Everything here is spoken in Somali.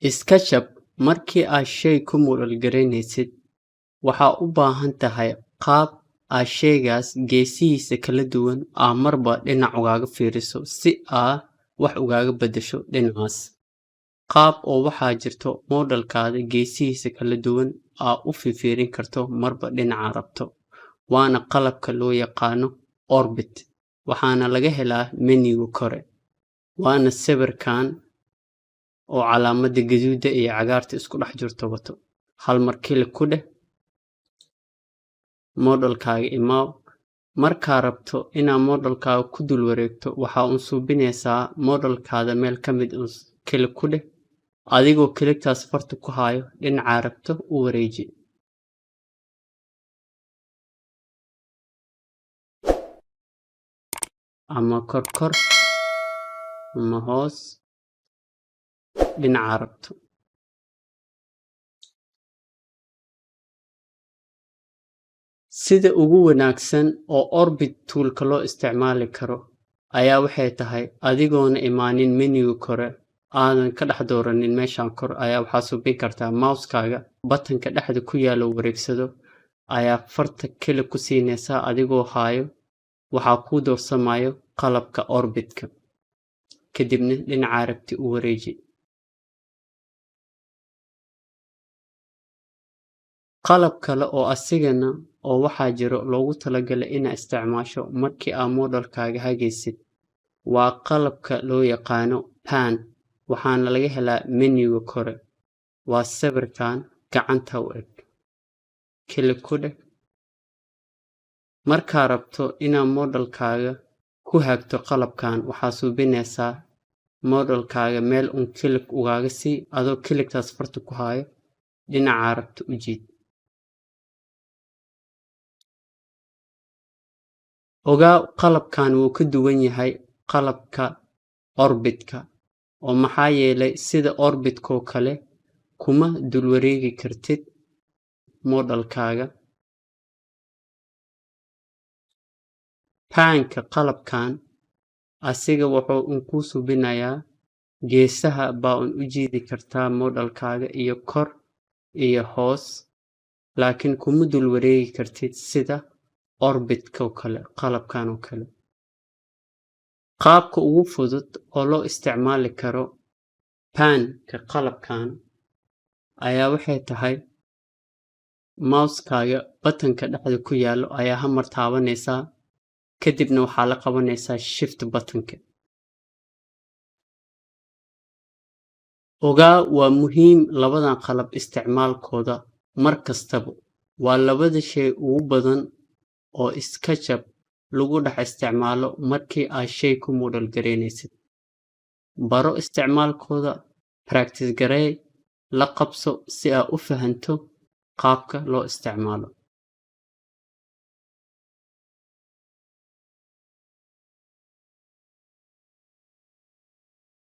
SketchUp markii aad shay ku model gareynaysid, waxaa u baahan tahay qaab aad shaygaas geesihiisa kala duwan aa marba dhinac ugaga fiiriso si aa wax ugaga beddesho dhinacaas. Qaab oo waxaa jirto modelkaada geesihiisa kala duwan aa u fiirin karto marba dhinaca rabto, waana qalabka loo yaqaano orbit, waxaana laga helaa menu kore. Waana sawirkan oo calaamada gaduuda iyo cagaarta isku dhex jirto wato. Hal mar click ku dheh, modelkaaga imaaw. Markaa rabto inaad modelkaaga ku dul wareegto, waxaa un suubinaysaa modelkaada meel ka mid un click ku dheh, adigoo clicktaas farta ku hayo dhinacaa rabto u wareeji. Ama kor kor ama hoos, dhinacaa rabto. Sida ugu wanaagsan oo orbit toolka loo isticmaali karo ayaa waxay tahay adigoona imaanin menu kore, aadan ka dhex dooranin meeshan kor, ayaa waxaa suubin kartaa mouse-kaaga button-ka dhexda ku yaalo wareegsado ayaa farta click ku siinaysaa adigoo haayo, waxaa kuu doorsamayo qalabka orbit-ka. Kadibna dhinacaa rabti u wareeji. Qalab kale oo asigana oo waxaa jiro loogu talagalay inaad isticmaasho markii aad modelkaaga hagaysid. Waa qalabka loo yaqaano pan, waxaana laga helaa menu kore. Waa sawirkan gacanta u eg. Click ku dheh. Markaa rabto inaad modelkaaga ku hagto qalabkan, waxaa suubinaysaa modelkaaga meel un click ugaga sii adoo clicktaas farta ku hayo, dhinacaa rabto u jiid. Ogaa, qalabkan wuu ka duwan yahay qalabka orbit-ka, oo maxaa yeelay sida orbit-koo kale kuma dul wareegi kartid modelkaaga. Pan-ka qalabkan asiga wuxuu un kuu suubinayaa geesaha baa un u jiidi kartaa modelkaaga iyo kor iyo hoos, laakiin kuma dul wareegi kartid sida orbit-ka oo kale qalabkan oo kale. Qaabka ugu fudud oo loo isticmaali karo pan-ka qalabkan ayaa waxay tahay mouse-kaaga button-ka dhexda ku yaalo ayaa hal mar taabanaysaa, kadibna waxaa la qabanaysaa shift button-ka. Ogaa, waa muhiim labadan qalab isticmaalkooda mar kastaba. Waa labada shay ugu badan oo SketchUp lagu dhex isticmaalo markii aad shay ku model gareynaysid. Baro isticmaalkooda, practice garee, la qabso si aad u fahanto qaabka loo isticmaalo.